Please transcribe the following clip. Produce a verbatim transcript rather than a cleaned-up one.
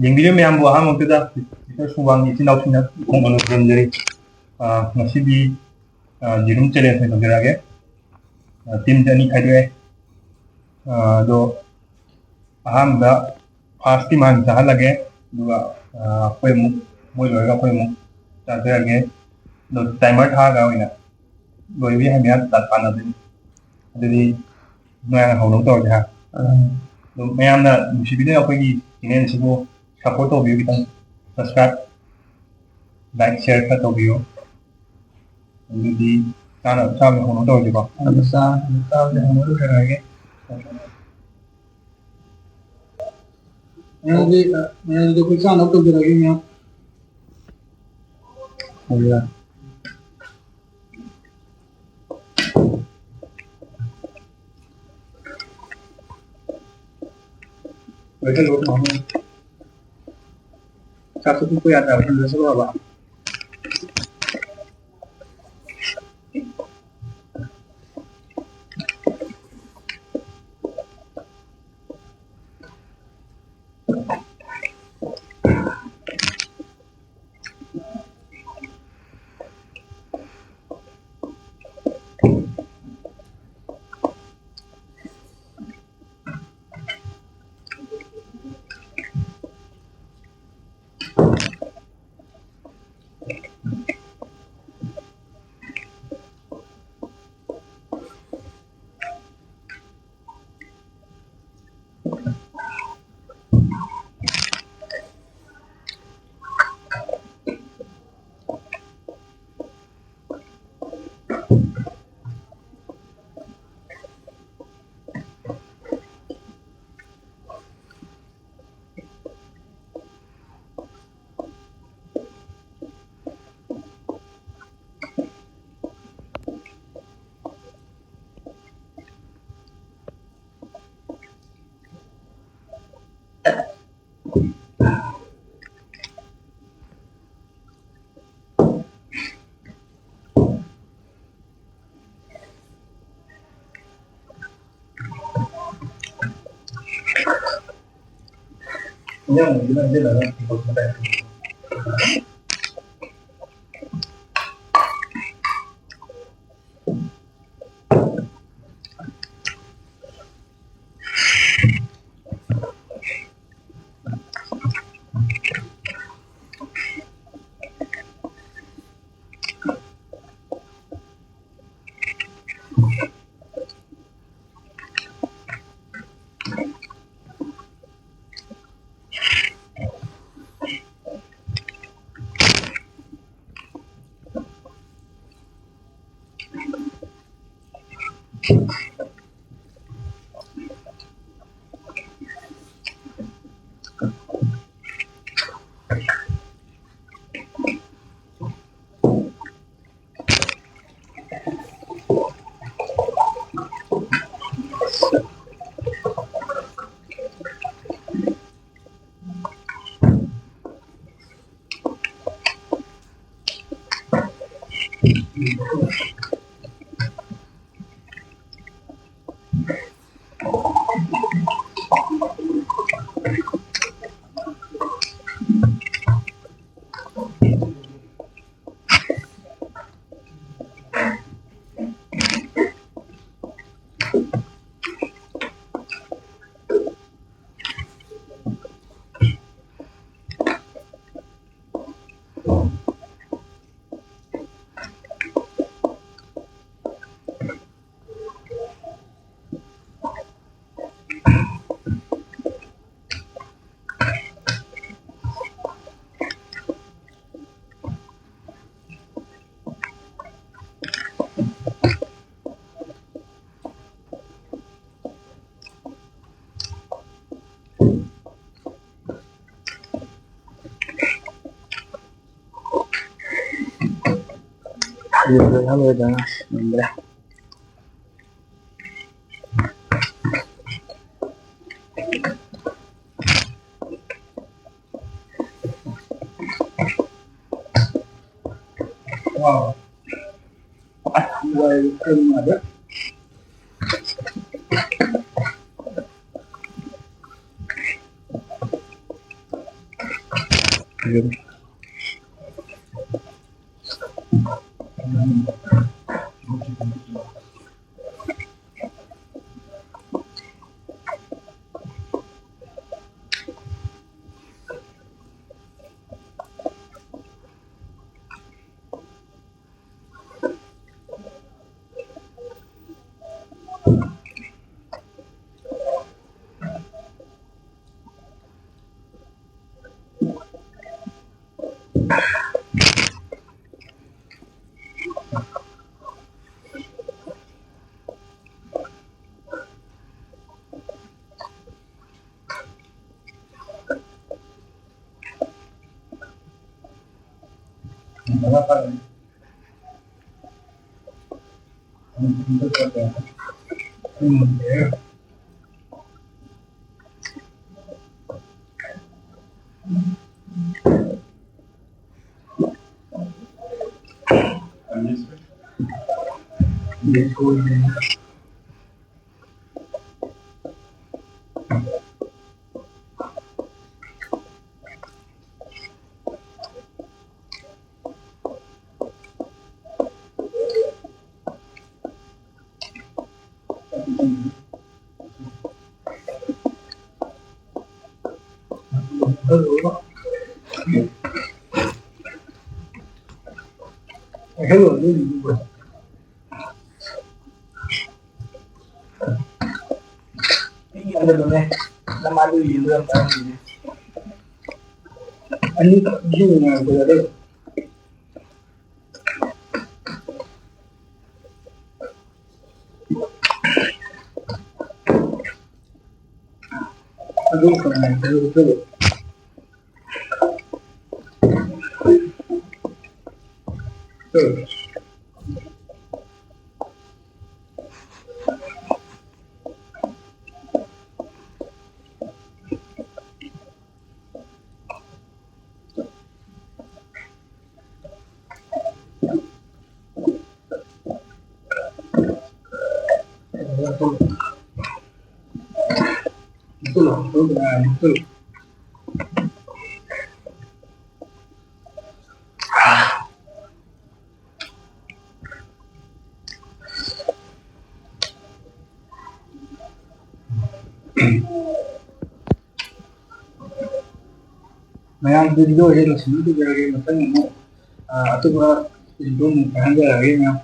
ꯌꯦꯡꯕꯤꯔꯤꯕ ꯃꯌꯥꯝꯕꯨ ꯑꯍꯥꯟꯕꯃꯛꯇꯗ ꯁꯤꯁꯇꯔ ꯁꯨꯡꯕꯥꯡꯒꯤ ꯏꯆꯤꯟ ꯏꯅꯥꯎꯁꯤꯡꯅ ꯈꯣꯡ ꯑꯃ ꯈꯨꯔꯨꯝꯖꯔꯤ꯫ ꯑ, ꯉꯁꯤꯗꯤ, ꯑ, ꯌꯦꯔꯨꯝ challenge ꯑꯣꯏꯅ ꯇꯧꯖꯔꯛꯑꯒꯦ꯫ ꯑ, teamꯁꯦ ꯑꯅꯤ ꯈꯥꯏꯗꯣꯛꯑꯦ꯫ ꯑ, ꯑꯗꯣ ꯑꯍꯥꯟꯕꯗ first team ꯍꯥꯟꯅ ꯆꯥꯍꯜꯂꯒꯦ, ꯑꯗꯨꯒ, ꯑ, ꯑꯩꯈꯣꯏ ꯑꯃꯨꯛ, ꯃꯣꯏ ꯂꯣꯏꯔꯒ ꯑꯩꯈꯣꯏ ꯑꯃꯨꯛ ꯆꯥꯖꯔꯒꯦ꯫ ꯑꯗꯣ timer ꯊꯥꯔꯒ ꯑꯣꯏꯅ ꯂꯣꯏꯕ ꯌꯥꯍꯟꯕ ꯌꯥ-, ꯇꯥꯟꯅꯗꯣꯏꯅꯤ꯫ ꯑꯗꯨꯗꯤ ꯃꯌꯥꯝꯅ ꯍꯧꯅꯕ ꯇꯧꯔꯁꯦ ꯍꯥ꯫ ꯑꯗꯨꯝ ꯃꯌꯥꯝꯅ ꯅꯨꯡꯁꯤꯕꯤꯗꯨꯅ ꯑꯩꯈꯣꯏꯒꯤ channel ꯑꯁꯤꯕꯨ support ꯇꯧꯕꯤꯌꯨ, ꯈꯤꯇꯪ subscribe, like, share ꯈꯔ ꯇꯧꯕꯤꯌꯨ꯫ ꯑꯗꯨꯗꯤ ꯆꯥꯅꯕ ꯆꯥꯕꯗ ꯍꯧꯅꯕ ꯇꯧꯔꯁꯤꯀꯣ꯫ ꯑꯗꯨ ꯆꯥ-, ꯆꯥꯕꯗ ꯍꯧꯅꯕ ꯇꯧꯖꯔꯛꯑꯒꯦ꯫ ꯑꯗꯨꯗꯤ, ꯑ, ꯑꯗꯨꯗꯤ ꯑꯩꯈꯣꯏ ꯆꯥꯅꯕ ꯇꯧꯖꯔꯛꯑꯒꯦ ꯃꯌꯥꯝ꯫ ꯑꯗꯨꯗ ꯂꯣꯏꯁꯜꯂꯣ ꯃꯥꯃꯣ꯫ ꯆꯥꯛꯁꯨ ꯇꯣꯛꯄ ꯌꯥꯗ꯭ꯔꯕꯅꯤꯅ ꯂꯣꯏꯁꯜꯂꯣ ꯍꯥꯏꯕ꯫ ꯌꯦꯡꯕ ꯌꯥꯔꯣꯏꯗꯅ ꯌꯦꯡꯗ꯭ꯔꯦ꯫ Wow. Ah, ꯋꯥꯏ, ꯑꯩ ꯅꯨꯡꯉꯥꯏꯔꯦ꯫ ꯑꯅꯤꯈꯛ ꯌꯦꯡꯉꯒ ꯑꯗꯨ ꯀꯃꯥꯏꯅ ꯇꯧꯒꯗꯕ? ꯃꯌꯥꯝ ꯚꯤꯗꯤꯑꯣꯁꯦ ꯂꯣꯏꯁꯤꯟꯕꯤꯔꯒꯦ꯫ ꯃꯊꯪ ꯑꯃꯨꯛ ꯑꯇꯣꯞꯄ ꯚꯤꯗꯤꯑꯣ ꯑꯃꯨꯛ ꯄꯥꯏꯍꯟꯖꯔꯛꯑꯒꯦ ꯃꯌꯥꯝ꯫